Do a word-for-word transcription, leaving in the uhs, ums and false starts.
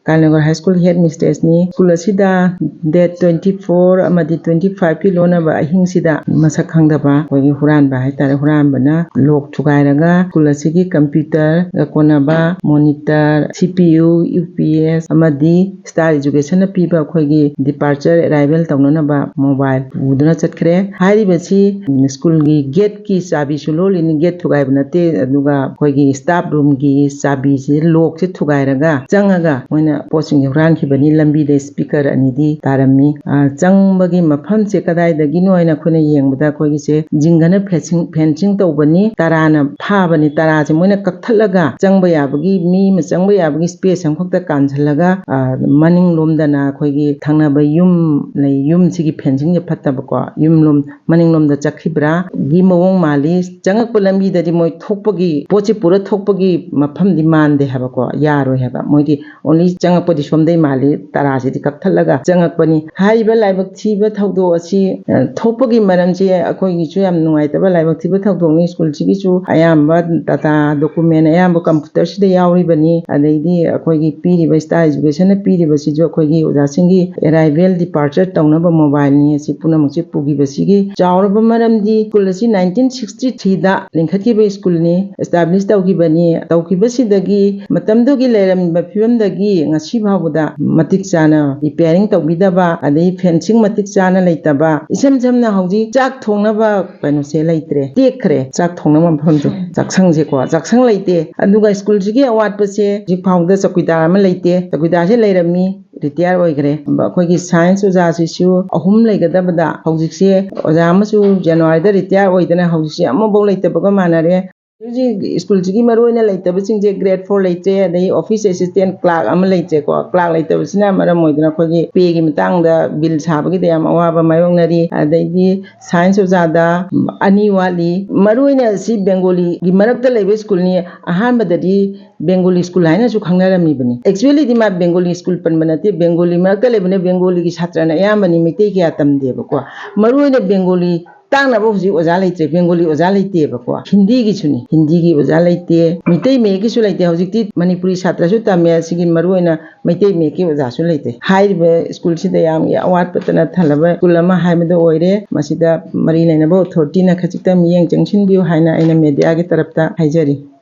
ꯀꯥꯂꯤꯌꯥꯅꯒꯔ high school head ꯃꯤꯁꯇ꯭ꯔꯦꯁꯅꯤ꯫ School ꯑꯁꯤꯗ date twenty four ꯑꯃꯗꯤ twenty ꯐꯥꯏꯚꯀꯤ ꯂꯣꯟꯅꯕ ꯑꯍꯤꯡꯁꯤꯗ ꯃꯁꯛ ꯈꯪꯗꯕ ꯑꯩꯈꯣꯏꯒꯤ ꯍꯨꯔꯥꯟꯕ ꯍꯥꯏꯇꯥꯔꯦ, ꯍꯨꯔꯥꯟꯕꯅ ꯂꯣꯛ ꯊꯨꯒꯥꯏꯔꯒ ꯁ꯭ꯀꯨꯜ ꯑꯁꯤꯒꯤ ꯀꯝꯄ꯭ꯌꯨꯇꯔꯒ ꯀꯣꯟꯅꯕ ꯃꯣꯅꯤꯇꯔ, ꯁꯤ ꯄꯤ ꯌꯨ, ꯌꯨ ꯄꯤ ꯑꯦꯁ ꯑꯃꯗꯤ ꯁ꯭ꯇꯥꯔ ꯏꯖꯨꯀꯦꯁꯟꯅ ꯄꯤꯕ ꯑꯩꯈꯣꯏꯒꯤ ꯗꯤꯄꯥꯔꯆꯔ ꯑꯦꯔꯥꯏꯚꯦꯜ ꯇꯧꯅꯅꯕ ꯃꯣꯕꯥꯏꯜ ꯄꯨꯗꯨꯅ ꯆꯠꯈ꯭ꯔꯦ꯫ ꯍꯥꯏꯔꯤꯕꯁꯤ ꯁ꯭ꯀꯨꯜꯒꯤ ꯒꯦꯠꯀꯤ ꯆꯥꯕꯤꯁꯨ ꯂꯣꯜꯂꯤꯅꯤ, ꯒꯦꯠ ꯊꯨꯒꯥꯏꯕ ꯅꯠꯇꯦ, ꯑꯗꯨꯒ ꯑꯩꯈꯣꯏꯒꯤ ꯁ꯭ꯇꯥꯐ ꯔꯨꯝꯒꯤ ꯆꯥꯕꯤꯁꯤ, ꯂꯣꯛꯁꯦ ꯊꯨꯒꯥꯏꯔꯒ ꯆꯪꯉꯒ ꯃꯣꯏꯅ ꯄꯣꯠꯁꯤꯡꯁꯦ ꯍꯨꯔꯥꯟꯈꯤꯕꯅꯤ꯫ ꯂꯝꯕꯤꯗ ꯁ꯭ꯄꯤꯀꯔ ꯑꯅꯤꯗꯤ ꯇꯥꯔꯝꯃꯤ꯫ ꯑ, ꯆꯪꯕꯒꯤ ꯃꯐꯝꯁꯦ ꯀꯗꯥꯏꯗꯒꯤꯅꯣ ꯍꯥꯏꯅ ꯑꯩꯈꯣꯏꯅ ꯌꯦꯡꯕꯗ ꯑꯩꯈꯣꯏꯒꯤꯁꯦ ꯖꯤꯡꯒꯅ ꯐꯦꯟꯁꯤꯡ, ꯐꯦꯟꯁꯤꯡ ꯇꯧꯕꯅꯤ, ꯇꯔꯥꯅ ꯐꯥꯕꯅꯤ꯫ ꯇꯔꯥꯁꯦ ꯃꯣꯏꯅ ꯀꯛꯊꯠꯂꯒ ꯆꯪꯕ ꯌꯥꯕꯒꯤ, ꯃꯤ ꯑꯃ ꯆꯪꯕ ꯌꯥꯕꯒꯤ ꯁ꯭ꯄꯦꯁ ꯑꯃꯈꯛꯇ ꯀꯥꯟꯁꯤꯜꯂꯒ, ꯑ, ꯃꯅꯤꯡꯂꯣꯝꯗꯅ ꯑꯩꯈꯣꯏꯒꯤ ꯊꯪꯅꯕ ꯌꯨꯝ ꯂꯩ, ꯌꯨꯝꯁꯤꯒꯤ ꯐꯦꯟꯁꯤꯡꯁꯦ ꯐꯠꯇꯕꯀꯣ, ꯌꯨꯝꯂꯣꯝ ꯃꯅꯤꯡꯂꯣꯝꯗ ꯆꯠꯈꯤꯕ꯭ꯔꯥꯒꯤ ꯃꯑꯣꯡ ꯃꯥꯜꯂꯤ꯫ ꯆꯪꯉꯛꯄ ꯂꯝꯕꯤꯗꯗꯤ ꯃꯣꯏ ꯊꯣꯛꯄꯒꯤ, ꯄꯣꯠꯁꯤ ꯄꯨꯔ ꯊꯣꯛꯄꯒꯤ ꯃꯐꯝꯗꯤ ꯃꯥꯟꯗꯦ ꯍꯥꯏꯕꯀꯣ, ꯌꯥꯔꯣꯏ ꯍꯥꯏꯕ꯫ ꯃꯣꯏꯒꯤ ꯑꯣꯟꯂꯤ ꯆꯪꯉꯛꯄꯗꯤ ꯁꯣꯝꯗꯩ ꯃꯥꯜꯂꯤ, ꯇꯔꯥꯁꯤꯗꯤ ꯀꯛꯊꯠꯂꯒ ꯆꯪꯉꯛꯄꯅꯤ꯫ ꯍꯥꯏꯔꯤꯕ ꯂꯥꯏꯕꯛ ꯊꯤꯕ ꯊꯧꯗꯣꯛ ꯑꯁꯤ, ꯑ, ꯊꯣꯛꯄꯒꯤ ꯃꯔꯝꯁꯦ ꯑꯩꯈꯣꯏꯒꯤꯁꯨ ꯌꯥꯝ ꯅꯨꯡꯉꯥꯏꯇꯕ ꯂꯥꯏꯕꯛ ꯊꯤꯕ ꯊꯧꯗꯣꯛꯅꯤ꯫ ꯁ꯭ꯀꯨꯜꯁꯤꯒꯤꯁꯨ ꯑꯌꯥꯝꯕ ꯗꯇꯥ ꯗꯣꯀꯨꯃꯦꯟ ꯑꯌꯥꯝꯕ ꯀꯝꯄ꯭ꯌꯨꯇꯔꯁꯤꯗ ꯌꯥꯎꯔꯤꯕꯅꯤ꯫ ꯑꯗꯩꯗꯤ ꯑꯩꯈꯣꯏꯒꯤ ꯄꯤꯔꯤꯕ ꯁ꯭ꯇꯥꯔ ꯏꯖꯨꯀꯦꯁꯟꯅ ꯄꯤꯔꯤꯕꯁꯤꯁꯨ ꯑꯩꯈꯣꯏꯒꯤ ꯑꯣꯖꯥꯁꯤꯡꯒꯤ ꯑꯦꯔꯥꯏꯚꯦꯜ ꯗꯤꯄꯥꯔꯆꯔ ꯇꯧꯅꯕ ꯃꯣꯕꯥꯏꯜꯅꯤ꯫ ꯑꯁꯤ ꯄꯨꯝꯅꯃꯛꯁꯦ ꯄꯨꯈꯤꯕꯁꯤꯒꯤ ꯆꯥꯎꯔꯕ ꯃꯔꯝꯗꯤ ꯁ꯭ꯀꯨꯜ ꯑꯁꯤ ꯅꯥꯏꯟꯇꯤꯟ ꯁꯤꯛꯁꯇꯤ ꯊ꯭ꯔꯤꯗ ꯂꯤꯡꯈꯠꯈꯤꯕ ꯁ꯭ꯀꯨꯜꯅꯤ, ꯑꯦꯁꯇꯥꯕ꯭ꯂꯤꯁ ꯇꯧꯈꯤꯕꯅꯤ꯫ ꯇꯧꯈꯤꯕꯁꯤꯗꯒꯤ ꯃꯇꯝꯗꯨꯒꯤ ꯂꯩꯔꯝꯃꯤꯕ ꯐꯤꯕꯝꯗꯒꯤ ꯉꯁꯤ ꯐꯥꯎꯕꯗ ꯃꯇꯤꯛ ꯆꯥꯅ ꯔꯤꯄꯤꯌꯥꯔꯤꯡ ꯇꯧꯕꯤꯗꯕ, ꯑꯗꯩ ꯐꯦꯟꯁꯤꯡ ꯃꯇꯤꯛ ꯆꯥꯅ ꯂꯩꯇꯕ, ꯏꯁꯝ ꯁꯝꯅ ꯍꯧꯖꯤꯛ ꯆꯥꯛ ꯊꯣꯡꯅꯕ ꯀꯩꯅꯣꯁꯦ ꯂꯩꯇ꯭ꯔꯦ, ꯇꯦꯛꯈ꯭ꯔꯦ꯫ ꯆꯥꯛ ꯊꯣꯡꯅꯕ ꯃꯐꯝꯁꯦ, ꯆꯥꯛꯁꯪꯁꯦꯀꯣ, ꯆꯥꯛꯁꯪ ꯂꯩꯇꯦ꯫ ꯑꯗꯨꯒ ꯁ꯭ꯀꯨꯜꯁꯤꯒꯤ ꯑꯋꯥꯠꯄꯁꯦ ꯍꯧꯖꯤꯛ ꯐꯥꯎꯕꯗ ꯆꯧꯀꯤꯗꯥꯔ ꯑꯃ ꯂꯩꯇꯦ, ꯆꯧꯀꯤꯗꯥꯔꯁꯦ ꯂꯩꯔꯝꯃꯤ, ꯔꯤꯇꯤꯌꯥꯔ ꯑꯣꯏꯈ꯭ꯔꯦ꯫ ꯑꯩꯈꯣꯏꯒꯤ ꯁꯥꯏꯟꯁ ꯑꯣꯖꯥꯁꯤꯁꯨ ꯑꯍꯨꯝ ꯂꯩꯒꯗꯕꯗ ꯍꯧꯖꯤꯛꯁꯦ ꯑꯣꯖꯥ ꯑꯃꯁꯨ ꯖꯅꯋꯥꯔꯤꯗ ꯔꯤꯇꯤꯌꯥꯔ ꯑꯣꯏꯗꯅ ꯍꯧꯖꯤꯛꯁꯦ ꯑꯃꯐꯥꯎ ꯂꯩꯇꯕꯒ ꯃꯥꯟꯅꯔꯦ꯫ ꯍꯧꯖꯤꯛ ꯁ꯭ꯀꯨꯜꯁꯤꯒꯤ ꯃꯔꯨꯑꯣꯏꯅ ꯂꯩꯇꯕꯁꯤꯡꯁꯦ ꯒ꯭ꯔꯦꯗ ꯐꯣꯔ ꯂꯩꯇ꯭ꯔꯦ, ꯑꯗꯩ ꯑꯣꯐꯤꯁ ꯑꯦꯁꯤꯁꯇꯦꯟ ꯀ꯭ꯂꯥꯔꯛ ꯑꯃ ꯂꯩꯇ꯭ꯔꯦꯀꯣ꯫ ꯀ꯭ꯂꯥꯔꯛ ꯂꯩꯇꯕꯁꯤꯅ ꯃꯔꯝ ꯑꯣꯏꯗꯨꯅ ꯑꯩꯈꯣꯏꯒꯤ ꯄꯦꯒꯤ ꯃꯇꯥꯡꯗ ꯕꯤꯜ ꯁꯥꯕꯒꯤꯗ ꯌꯥꯝ ꯑꯋꯥꯕ ꯃꯥꯌꯣꯛꯅꯔꯤ꯫ ꯑꯗꯩꯗꯤ ꯁꯥꯏꯟꯁ ꯑꯣꯖꯥꯗ ꯑꯅꯤ ꯋꯥꯠꯂꯤ꯫ ꯃꯔꯨꯑꯣꯏꯅ ꯁꯤ ꯕꯦꯡꯒꯣꯂꯤꯒꯤ ꯃꯔꯛꯇ ꯂꯩꯕ ꯁ꯭ꯀꯨꯜꯅꯤ꯫ ꯑꯍꯥꯟꯕꯗꯗꯤ ꯕꯦꯡꯒꯣꯂꯤ ꯁ꯭ꯀꯨꯜ ꯍꯥꯏꯅꯁꯨ ꯈꯪꯅꯔꯝꯃꯤꯕꯅꯤ꯫ ꯑꯦꯛꯆꯨꯋꯦꯂꯤꯗꯤ ꯃꯥ ꯕꯦꯡꯒꯣꯂꯤ ꯁ꯭ꯀꯨꯜ ꯄꯟꯕ ꯅꯠꯇꯦ, ꯕꯦꯡꯒꯣꯂꯤ ꯃꯔꯛꯇ ꯂꯩꯕꯅ, ꯕꯦꯡꯒꯣꯂꯤꯒꯤ ꯁꯥꯇ꯭ꯔꯅ ꯑꯌꯥꯝꯕꯅꯤ, ꯃꯩꯇꯩ ꯀꯌꯥ ꯇꯝꯗꯦꯕꯀꯣ꯫ ꯃꯔꯨꯑꯣꯏꯅ ꯕꯦꯡꯒꯣꯂꯤ ꯇꯥꯛꯅꯕ ꯍꯧꯖꯤꯛ ꯑꯣꯖꯥ ꯂꯩꯇ꯭ꯔꯦ, ꯕꯦꯡꯒꯣꯂꯤ ꯑꯣꯖꯥ ꯂꯩꯇꯦꯕꯀꯣ, ꯍꯤꯟꯗꯤꯒꯤꯁꯨꯅꯤ, ꯍꯤꯟꯗꯤꯒꯤ ꯑꯣꯖꯥ ꯂꯩꯇꯦ, ꯃꯤꯇꯩ ꯃꯌꯦꯛꯀꯤꯁꯨ ꯂꯩꯇꯦ꯫ ꯍꯧꯖꯤꯛꯇꯤ ꯃꯅꯤꯄꯨꯔꯤ ꯁꯥꯇ꯭ꯔꯁꯨ ꯇꯝꯃꯦ, ꯁꯤꯒꯤ ꯃꯔꯨꯑꯣꯏꯅ ꯃꯩꯇꯩ ꯃꯌꯦꯛꯀꯤ ꯑꯣꯖꯥꯁꯨ ꯂꯩꯇꯦ꯫ ꯍꯥꯏꯔꯤꯕ ꯁ꯭ꯀꯨꯜꯁꯤꯗ ꯌꯥꯝ ꯑꯋꯥꯠꯄꯇꯅ ꯊꯜꯂꯕ ꯁ꯭ꯀꯨꯜ ꯑꯃ ꯍꯥꯏꯕꯗꯨ ꯑꯣꯏꯔꯦ꯫ ꯃꯁꯤꯗ ꯃꯔꯤ ꯂꯩꯅꯕ ꯑꯣꯊꯣꯔꯤꯇꯤꯅ ꯈꯖꯤꯛꯇꯪ ꯃꯤꯠꯌꯦꯡ ꯆꯪꯁꯤꯟꯕꯤꯌꯨ ꯍꯥꯏꯅ ꯑꯩꯅ ꯃꯦꯗꯤꯌꯥꯒꯤ ꯇꯔꯞꯇ ꯍꯥꯏꯖꯔꯤ꯫